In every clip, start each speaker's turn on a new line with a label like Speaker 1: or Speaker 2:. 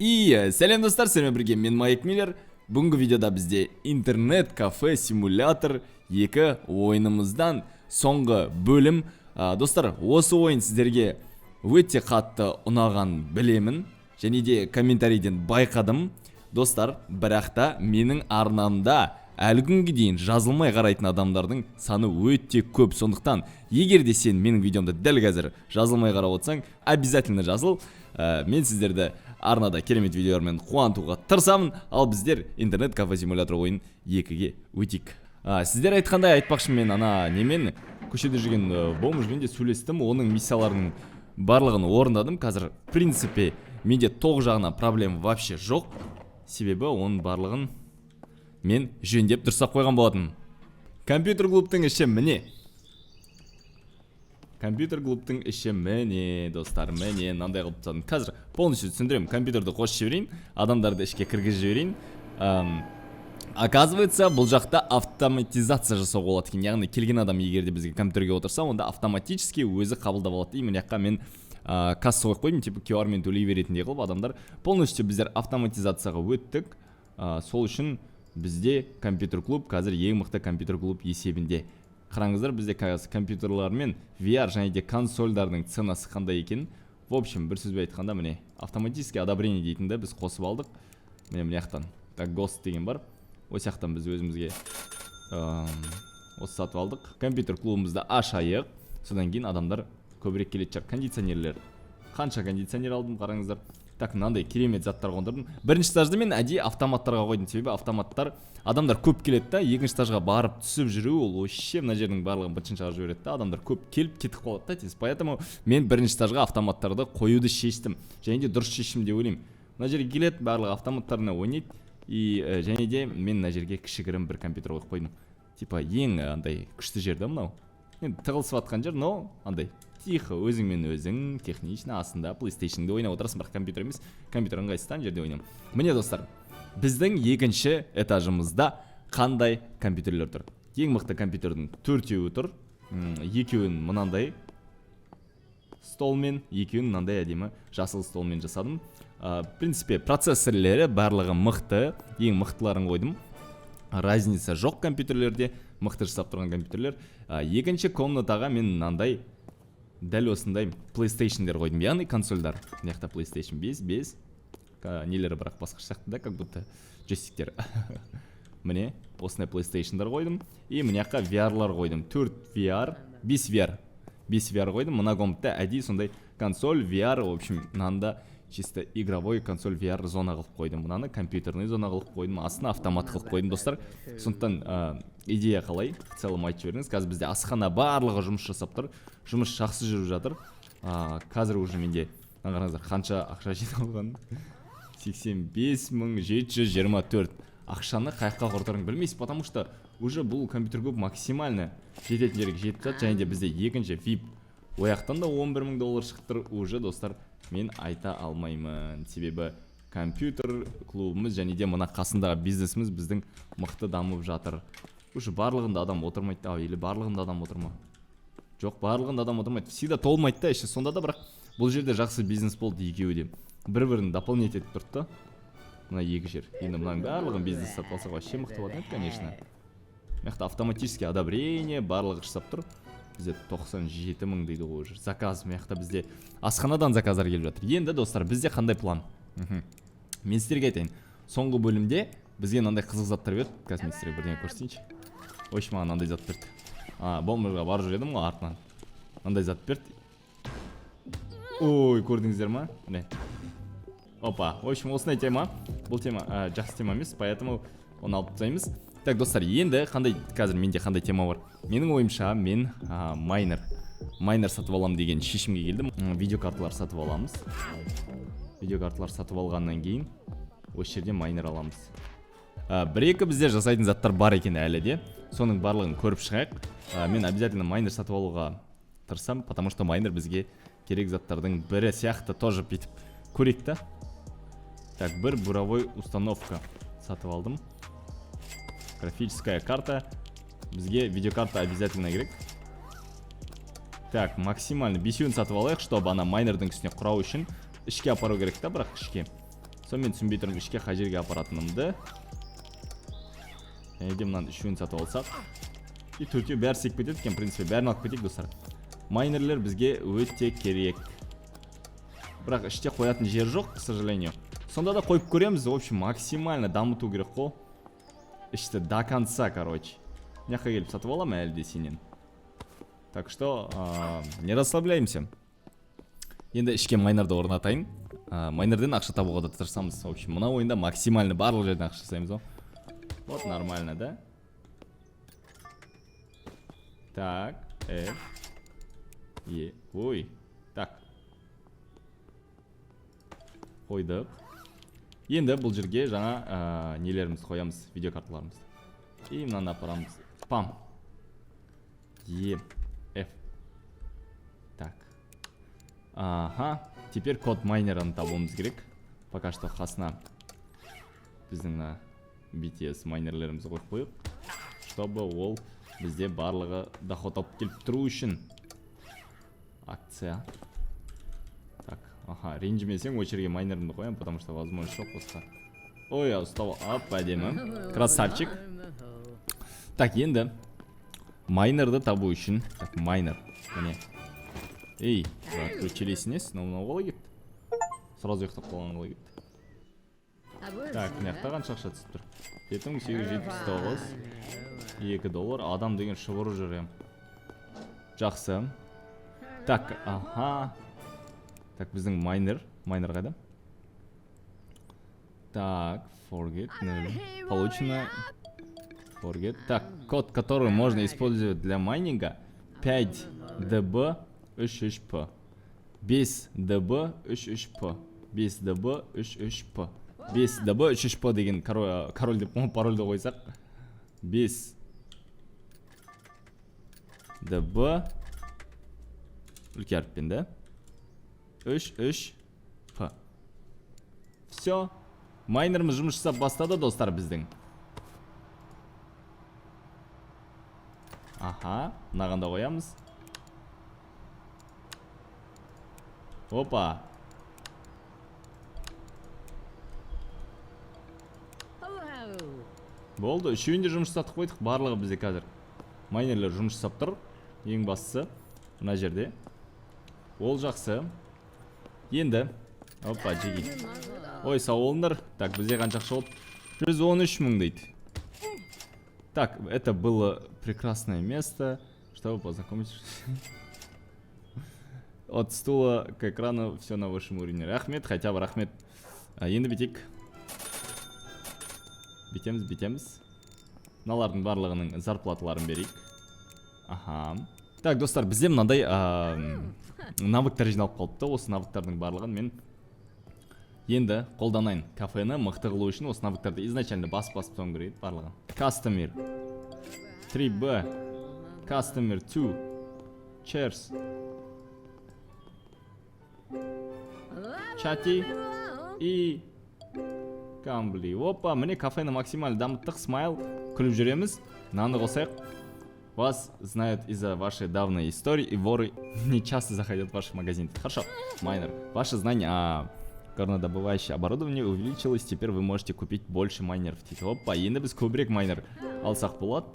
Speaker 1: И сәлем, достар! Сіздермен бірге мен, Майк Миллер. Бүгінгі видеода бізде интернет кафе симулятор 2 ойынымыздан соңғы бөлім. Достар, осы ойын сіздерге өте қатты ұнаған білемін және де комментарийден байқадым, достар. Бірақ та менің арнамда әлі күнге дейін жазылмай қарайтын адамдардың саны өте көп. Сондықтан егер де сен менің видеомды дәл қазір жазылмай қарап отырсаң, обязательно жазыл. Мен сіздерді арнада керемет видеолармен қуантуға тырысамын. Ал біздер интернет кафе симулятор ойын екіге өтейік. Сіздер айтқандай, айтпақшы, мен ана немен, көшеде жүрген бомжбен де сөйлестім, оның миссияларының барлығын орындадым. Қазір, в принципе, менде тоқ жағынан проблема вообще жоқ, себебі оның барлығын мен жөндеп, дұрыстап қойған болатынмын. Компьютер клубтың іші міне, компьютер клубтың іші міне, достар, міне, мынандай қылып тастадым. Қазір полностью түсіндіремін. Компьютерді қосып жіберейін, адамдарды ішке кіргізіп жіберейін. Оказывается, бұл жақта автоматизация жасауға болады екен, яғни келген адам егер де бізге компьютерге отырса, онда автоматически өзі қабылдап алады. И мына жаққа мен касса қойып қойдым, типа QR мен төлей беретіндей қылып адамдар. Полностью біздер автоматизацияға өттік. Сол үшін бізде компьютер клуб қазір ең мықты компьютер клуб есебінде. Қараңыздар, бізде қазір компьютерлар мен VR және де консольдардың ценасы қандай екен. В общем, бір сөзбен айтқанда, міне, автоматический одобрение дейтінді біз қосып алдық. Міне, мына жақтан так, гост деген бар, осы жақтан біз өзімізге осы сатып алдық. Компьютер клубымызды ашайық, содан кейін адамдар көбірек келетін шығар. Кондиционерлер, қанша кондиционер алдым, қараңыздар. Так, мынандай керемет заттар қондырдым. Бірінші этажды мен әдейі автоматтарға қойдым, себебі автоматтар, адамдар көп келеді да, екінші этажға барып түсіп жүру ол вообще мына жердің барлығын бытшын шығарып жібереді да, адамдар көп келіп кетіп қалады да тез. Поэтому мен бірінші этажға автоматтарды қоюды шештім және де дұрыс шешім деп ойлаймын. Мына жерге келеді, барлығы автоматтарына ойнайды. И және де мен мына жерге кішігірім бір компьютер қойып қойдым, типа ең андай күшті жер да мынау, енді тығылысып жатқан жер, но андай тихо, өзіңмен өзің, технично, астында PlayStation'ды ойнап отырасың, бірақ компьютер емес, компьютер ыңғайсыз да ана жерде ойнау. Міне, достар, біздің екінші этажымызда қандай компьютерлер тұр? Ең мықты компьютердің төртеуі тұр. Екеуін мынандай столмен, екеуін мынандай әдемі жасыл столмен жасадым. В принципе, процессорлері барлығы мықты, ең мықтыларын қойдым, разница жоқ компьютерлерде, мықты жасап тұрған компьютерлер. Екінші комнатаға мен мынандай, дәл осындай PlayStation'дер қойдым, яғни консольдар. Мына жақта PlayStation 5, 5 нелері, бірақ басқаша сияқты да, как будто джойстиктер. Міне, осындай PlayStation'дар қойдым. И мына жаққа VR-лар қойдым, 4 VR, 5 VR, 5 VR қойдым. Мына комнатта әдейі сондай консоль VR, в общем, мынаны да чисто игровой консоль VR зона қылып қойдым, мынаны компьютерный зона қылып қойдым, астына автомат қылып қойдым, достар. Сондықтан идея қалай, в целом айтып жіберіңіз. Қазір бізде асхана барлығы жұмыс жасап тұр, жұмыс жақсы жүріп жатыр. Қазір уже менде, мына қараңыздар, қанша ақша жиналған: 85 724. Ақшаны қай жаққа құртарыңды білмейсіз, потому что уже бұл компьютер клуб максимально жететін жерге жетіп жатыр. Және де бізде екінші вип ояқтан да 11 мың доллар шығып тұр уже. Достар, мен айта алмаймын, себебі компьютер клубымыз және де мына қасындағы бизнесіміз біздің мықты дамып жатыр. Уже барлығында адам отырмайды да, или барлығында адам отыр ма? Жоқ, барлығында адам отырмайды, всегда толмайды да іші сонда да. Бірақ бұл жерде жақсы бизнес болды, екеуі де бір бірін дополнять етіп тұрды да мына екі жер. Енді мынаның барлығын бизнес жасап алсақ, вообще мықты болатын еді, конечно. Мына жақта автоматический одобрение барлығы жасап тұр. Бізде 97 мың дейді ғой уже заказ. Мына жақта бізде асханадан заказдар келіп жатыр. Енді, достар, бізде қандай план? Мен сіздерге айтайын, соңғы бөлімде бізге мынандай қызық заттар берді. Қазір мен сіздерге бірдеңе көрсетейінші. В общем, маған мынандай зат берді. А, бомжға барып жүр едім ғой, артынан мынандай зат берді. Ой, көрдіңіздер ма? Міне, опа. В общем, осындай тема. Бұл тема жақсы тема емес, поэтому оны алып тастаймыз. Так, достар, енді қандай, қазір менде қандай тема бар? Менің ойымша, мен майнер сатып аламын деген шешімге келдім. Видеокарталар сатып аламыз. Видеокарталар сатып алғаннан кейін осы жерде майнер аламыз. Бір екі бізде жасайтын заттар бар екен әлі де, соның барлығын көріп шығайық. Мен обязательно майнер сатып алуға тырысамын, потому что майнер бізге керек заттардың бірі сияқты. Тоже бүйтіп көрейік та. Так, бір буровой установка сатып алдым, графическая карта, бізге видеокарта обязательно керек. Так, максимально бесеуін сатып алайық, чтобы ана майнердің үстіне құрау үшін ішке апару керек та, бірақ ішке. Сонымен түсінбей тұрмын ішке қай жерге апаратынымды. Және де мынаның үшеуін сатып алсақ. И төртеу бәрі секіп кетеді екен, в принципе, бәрін алып кетейік, достар. Майнерлер бізге өте керек. Бірақ іште қоятын жер жоқ, к сожалению. Сонда да қойып көреміз, в общем, максимально дамыту керек қой. Ішті до конца, короче. Мына жаққа келіп сатып аламын әлі де сенен. Так что, не расслабляемся. Енді ішке майнерді орнатайын. Майнерден ақша табуға да тырысамыз. В общем, мына ойында максимально барлық жерден ақша жасаймыз ғой. Вот нормально, да? Так, F, Е, ой, так. Қойдық. Енді бұл жерге жаңа нелерімізді қоямыз, видеокарталарымызды. И мынаны апарамыз. Пам. Е, F. Так. Ага, теперь код майнерін табуымыз керек. Пока что қасына біздің мына BTS майнерлерімізді қойып қояйық, чтобы ол бізде барлығы доход алып келіп тұру үшін. Акция. Так, аха, ренжімесең, осы жерге майнерімді қоямын, потому что возможность жоқ басқа. Ой, ұстап ап, әдемі. Красавчик. Так, енді майнерді табу үшін, так, майнер. Міне. Ей, отключились несі? Мынау қалай кетті? Сразу ұйықтап қалған қалай кетті? Так, мына жақта қанша ақша түсіп тұр? 7879. 2 доллар. Адам деген шұбырып жүр ем. Жақсы. Так, аха. Так, біздің майнер. Майнер қайда? Так, forget, 0. Получено. Forget. Так, код, который можно использовать для майнинга, 5 db 33p. 5 db 33p. 5 db 33p. 5 db 33p деген король деп парольді қойсақ. 5 db үлкен әріппен, да? 3 3 П. Все. Майнеріміз жұмыс жасап бастады, достар, біздің. Аха, мынаған да қоямыз. Опа. Болды, үшеуін де жұмыс жасатып қойдық. Барлығы бізде қазір майнерлер жұмыс жасап тұр. Ең бастысы мына жерде. Ол жақсы. Енді, опа, жеги. Ой, сау болыңдар. Так, бізде қанша ақша болды? 113 мың дейді. Так, это было прекрасное место, чтобы познакомиться. От стула к экрану все на высшем уровне. Рахмет, хотя бы рахмет. Енді бітейік. Бітеміз, бітеміз. Мыналардың барлығының зарплаталарын берейік. Аха. Так, достар, бізде мынандай навыктар жиналып қалыпты. Осы навыктардың барлығын мен енді қолданайын. Кафені мықты қылу үшін осы навыктарды изначально басып-басып тастауым керек еді барлығын. Customer 3B, Customer 2, Chairs, Chatty и Камбли. Опа, міне кафені максимально дамыттық. Смайл, күліп жүреміз. Мынаны қосайық. Вас знают из-за вашей давней истории, и воры не часто заходят в ваш магазин. Хорошо, майнер. Ваше знание о горнодобывающее оборудование увеличилось, теперь вы можете купить больше майнеров. Дейді. Опа, енді біз көбірек майнер алсақ болады.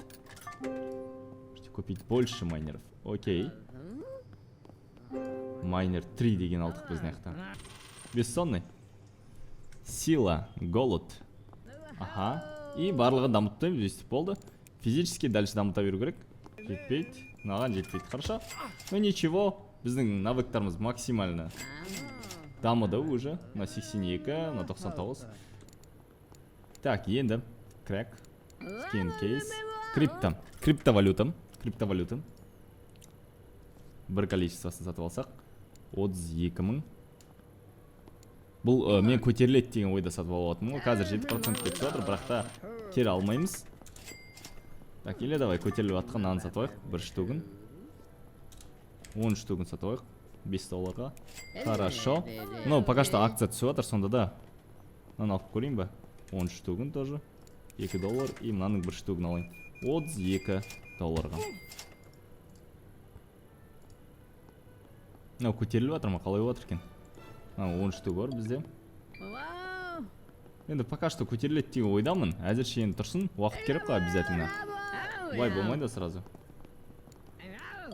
Speaker 1: Можете купить больше майнеров. Окей. Майнер 3 деген алдық біз мына жақта. Бессонный. Сила, голод. Аха. И барлығын дамытып өйстіп болды. Физически дальше дамыта беру керек. Жетпейді. Мынаған жетпейді. Хорошо. Ну ничего, біздің навыктарымыз максимально дамыды уже. Мына 82, мына 99. Так, енді крэк, скин кейс, крипто, криптовалюта, криптовалюта. Бір количествосын сатып алсақ, 32 мың. Бұл мен көтеріледі деген ойда сатып алып жатырмын ғой. Қазір 7% түсіп жатыр, бірақ та кері алмаймыз. Так, или давай көтеріліп жатқан мынаны сатып алайық, бір штугін. 10 штугін сатып алайық, 5 долларға. Хорошо. Ну, пока что акция түсіп жатыр, сонда да. Мынаны алып көрейін ба? 10 штугін тоже. 2 доллар. И мынаның бір штугін алайын. 32 долларға. Мынау көтеріліп жатыр ма? Қалай болып жатыр екен? Мынау 10 штугі бар бізде. Енді пока что көтеріледі деген ойдамын. Әзірше енді тұрсын, уақыт керек қой обязательно. Былай болмайды сразу.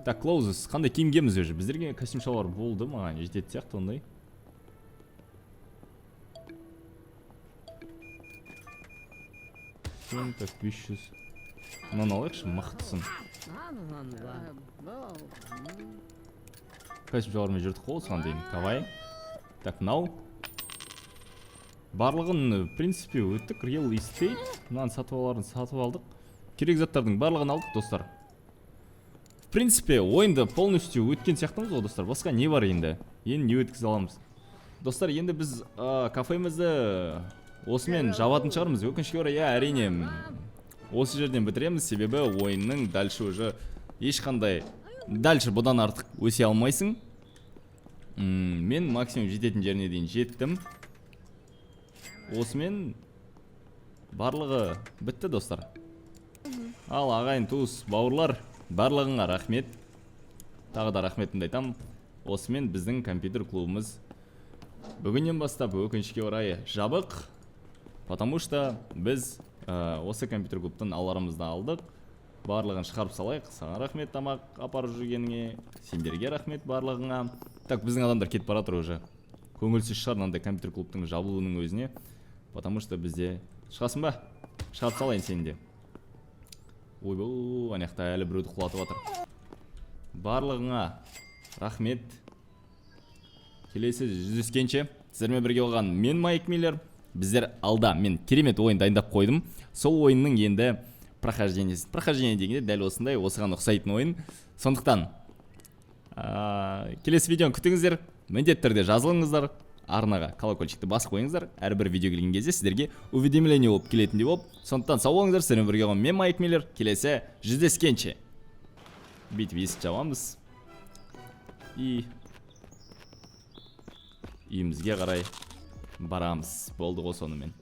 Speaker 1: Так, clothes. Қандай киім киеміз уже? Біздерге костюм шалбар болды, маған жететін сияқты ондай. Так, 500. Мынаны алайықшы, мықтысын. Костюм шалбармен жүрдік қой осыған дейін. Давай. Так, мынау. Барлығын, в принципе, өттік. Real estate. Мынаны сатып аларын сатып алдық. Керек заттардың барлығын алдық, достар. В принципе, ойынды полностью өткен сияқтымыз ғой, достар. Басқа не бар енді? Енді не өткізе аламыз? Достар, енді біз кафемізді осымен жабатын шығармыз. Өкінішке орай, иә, әрине, осы жерден бітіреміз, себебі ойынның дальше уже ешқандай дальше бұдан артық өсе алмайсың. Мен максимум жететін жеріне дейін жеттім. Осымен барлығы бітті, достар. Ал ағайын, туыс, бауырлар, барлығыңа рахмет. Тағы да рахметімді айтамын. Осымен біздің компьютер клубымыз бүгіннен бастап өкінішке орай жабық. Потому что біз осы компьютер клубтан аларымызды алдық. Барлығын шығарып салайық. Саған рахмет тамақ апарып жүргеніңе, сендерге рахмет барлығыңа. Так, біздің адамдар кетіп бара жатыр уже. Көңілсіз шығар мынандай компьютер клубтың жабылуының өзіне. Потому что бізде шығасың ба? Шығарып салайын сені де. Ойбой, ана жақта әлі біреуді құлатып жатыр. Барлығыңа рахмет. Келесі жүздескенше сіздермен бірге болған мен Майк Миллер. Біздер алда мен керемет ойын дайындап қойдым. Сол ойынның енді прохождениесі. Прохождение дегенде дәл осындай, осыған ұқсайтын ойын. Сондықтан келесі видеоны күтіңіздер. Міндетті түрде жазылыңыздар. Арнаға колокольчикті басып қойыңыздар. Әрбір видео келген кезде сіздерге уведомление болып келетіндей болып. Сондықтан сау болыңыздар. Сіздермен бірге болған мен Майк Миллер. Келесі жүздескенше. Бүйтіп есік жабамыз. И үйімізге қарай барамыз. Болды ғой сонымен.